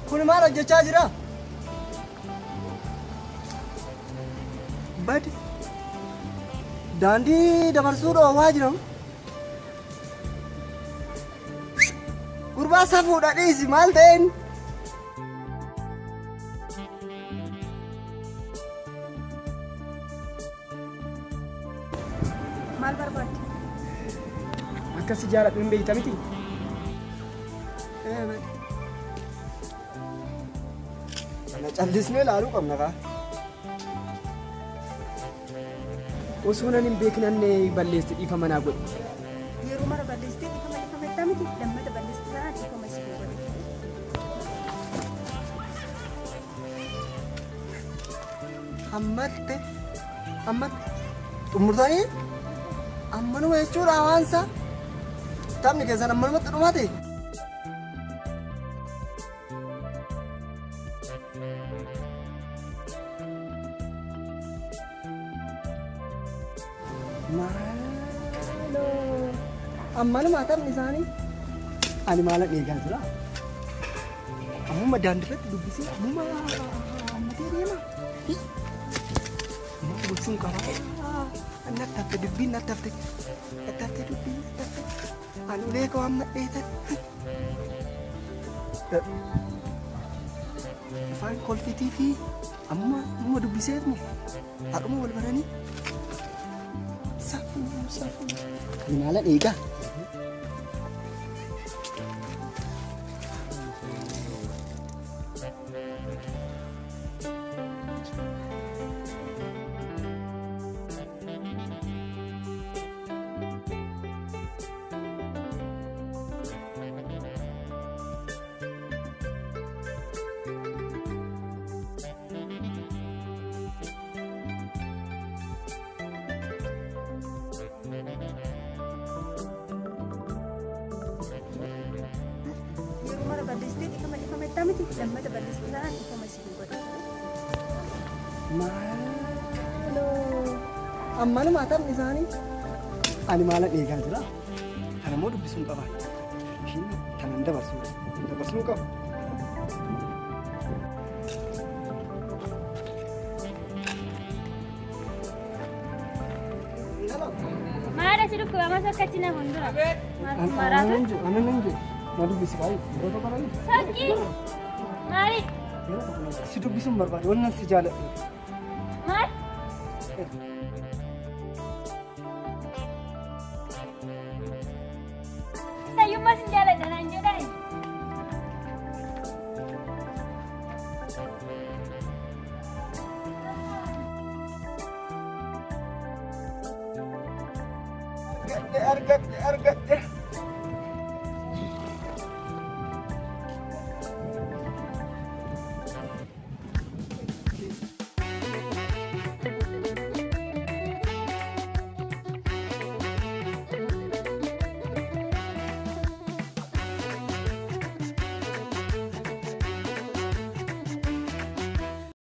Kun maal hojjechaa jira? Badi. Daandii dabarsuu dhoowwaa jira. Gurbaa safuudha dhiisi maal ta'een? Maal barbaadde? Akka si jaaladhu hin beekta miti? Kana callisnee ilaaluu qabna kaa. Osoo nan hin beeknanne balleessi dhiifama naa godhi. Yeroo mara balleessitee dhiifama dhiifama jettaa miti? Lammata balleessitu taanaan dhiifama si godhe. Hammatte hammatte xumurtanii ammanuma jechuudha hawaansa taphni keessan ammanumatti dhumate. Maaloo ammanuma taphni isaanii ani maalan eegaa jira. Ammuma daandiirratti dubbisee ammuma hammatee deema. Maal gochuun qaba? Natti hafte dubbiin natti hafte. Natti hafte dubbiin natti hafte. Ani ulee koo amma dheetan. Afaan kolfitii fi amma ammuma dubbiseetuma haadhuma wal baranii. Safuu safuu. Ani maalan eegaa? Yeroo mara balleessitee dhiifama dhiifama jettaa miti? Lammata balleessitu taanaan dhiifama si godhe. Maaloo ammanuma taphni isaanii ani maalan eegaa jira. Kana immoo dubbisuun qaba. Ishiin kanan dabarsuu dabarsuu qabu. Maal asi dhukkuba mas akkachi na fuuldura. Maal maraatu? Ana nan jiru. Na dubbisi baay'ee. Yeroo tokko na dubbisi. Sakki! Maali? Yeroo tokko na dubbisi. Si dubbisuun barbaade wannan si jaaladhu. Maal? Sayyummaa sin jaaladha naan jedhaa. Argadhe argadhe argadhe.